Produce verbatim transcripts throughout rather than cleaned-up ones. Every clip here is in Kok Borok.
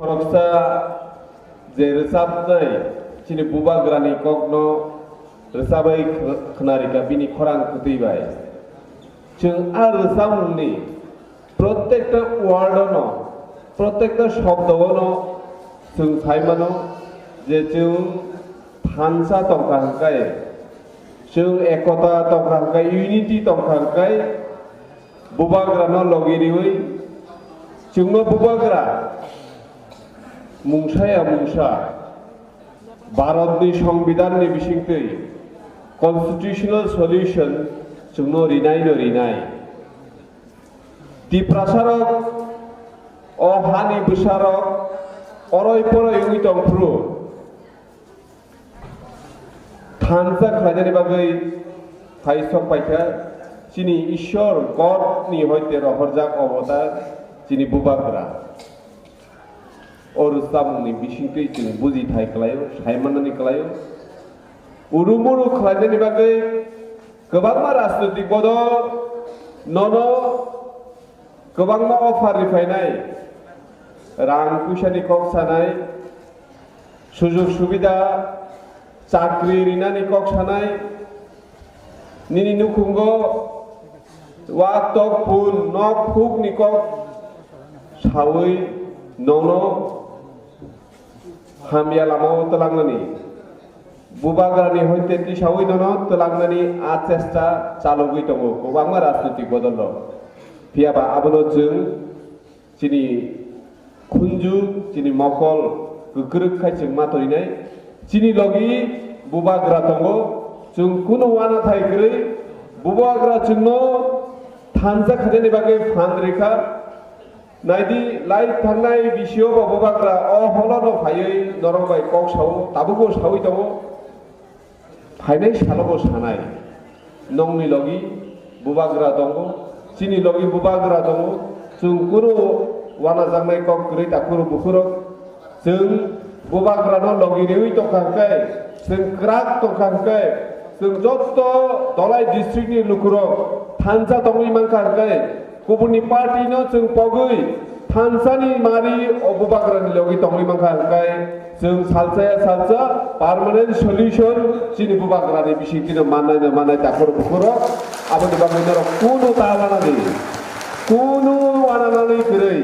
Khoroksa je rwchapnai chini bubagrani kokno rwchabai khna-, khna rikha bini khorang kwtwi bai. Chwng a rwchapmungni protekta word-ono, protekta shobdo-ono chwng sai mano je chwng thansa tongkha hwnkhe, chwng ekota tongkha hwnkhe, unity tongkha hwnkhe, bubagrano logi riwi chwngno bubagra mungsa ya mungsa Bharatni Songbidanni bisingtwi constitutional solution chwngno rinaino rinai. Tiprasarok o hani bwsarok oroi poroi wngwi tongphuru thansa khlainani bagwi phai sok paikha chini Ishwar Godni hoite rohorjak obotar chini bubagra. O rwchapmungni bisingtwi chwng bujithai kwlaio, saimanani kwlaio. Urumuru khlainani bagwi kwbangma rajnoitik bodol nono kwbangma offer riphainai, rang puisani kok sanai, sujug subida, chakri rinani kok sanai, nini nukhungo wak tok pun nok phukni kok sawi nono hamya lamao twlangnani, bubagrani hoite tisawi nono twlangnani a chesta chalogwi tongo kwbangma rajnoitik bodolrok. Phiya ba abono chwng chini khunju, chini mokol kwkrwk khai chwng ma torinai. Chini logi bubagra tongo, chwng kunu uanathai kwrwi bubagra chwngno thansa khainani bagwi phan rikha. Naidi, lai thangnai bisio bo bubagra o holono phaiwi norok bai kok sao, tabukbo sawi tongo. Phainai salobo sanai, nongni logi bubagra tongo, chini logi bubagra tongo, chwng kunu uanajaknai kok kwrwi takhurok bukhurok, chwng bubagrano logi riwi tongkha hwnkhe, chwng kwrak tongkha hwnkhe, chwng joto Dholai district ni lukurok thansa tongwi mankha hwnkhe, kubunni party no chwng pogwi thansani mari o bubagrani logi tongwi mankha hwnkhe, chwng salsa ya salsa permanent solution chini bubagrani bisingtwino mannai no mannai takhurok bukhurok. Aboni bagwi norok kunu ta wanadi, kunu wananani kwrwi,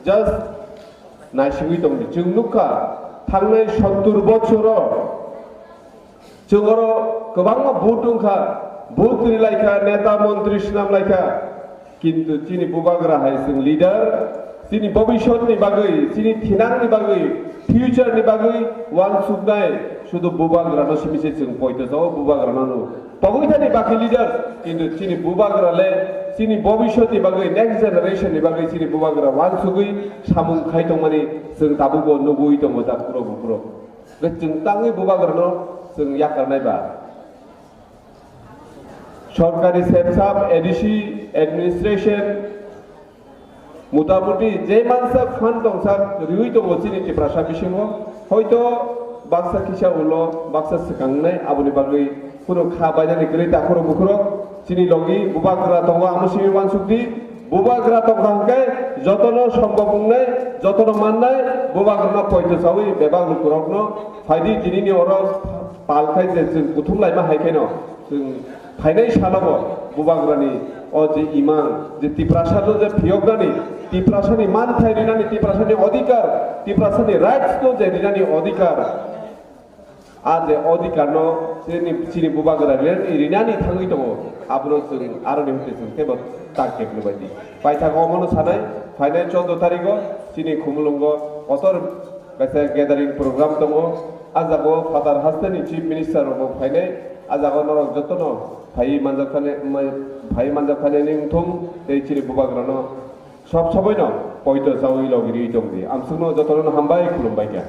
just naisingwi tongdi. Chwng nukha, thangnai sottur bochoro chwng oro kwbangma vote wngkha, vote rilaikha, neta montri swnamlaikha, kintu chini bubagra hai chwng leader, chini bobiswtni bagwi, chini thinangni bagwi, future ni bagwi uansuknai sudu bubagrano simi se chwng poito chao, bubagrano no pogwi thani baki leader, kintu chini bubagra le chini bobiswtni bagwi, next generation ni bagwi chini bubagra uansugwi samung khai tongmani chwng tabukbo nugwi tongo takhurok bukhurok. Hwnkhe chwng tangwi bubagrano chwng yakarnai ba. Sorkari sepsap, A D C, administration, motamuti je mansa phan tongsa riwi tongo chini Tiprasa bisingo. Hoito baksa kisa ulo, baksa swkangnai, aboni bagwi kunu kha bainani kwrwi takhurok bukhurok chini logi bubagra tongo, amo simi uansukdi. Bubagra tongkha hwnkhe jotono sombok wngnai, jotono mannai, bubagrano poito chawi bebak lukurokno phaidi tinini oro pal khai je chwng kuthum laima hai kheno chwng phainai salobo bubagrani o je imang je Tiprasano je phiyoknani, Tiprasani manthai rinani, Tiprasani odhikar, Tiprasani rights no je rinani odhikar, a je odhikar no chini, chini bubagra rinani, rinani thangwi tongo, abono chwng aroni hwnkhe chwng teibo tak khe philbaidi. Paithak omono sanai, phainai choudo tarikgo chini Khumulwngo kotor kaisa gathering program tongo. A jago Father hasteni Chief Minister rokbo phainai. A jago norok jotono phaiwi manjak phani, phaiwi manjak phani wngthung tei chini bubagrano sob soboino poito chawi logi riwi tongdi. Amsukno jotono hambai khulumbai kha.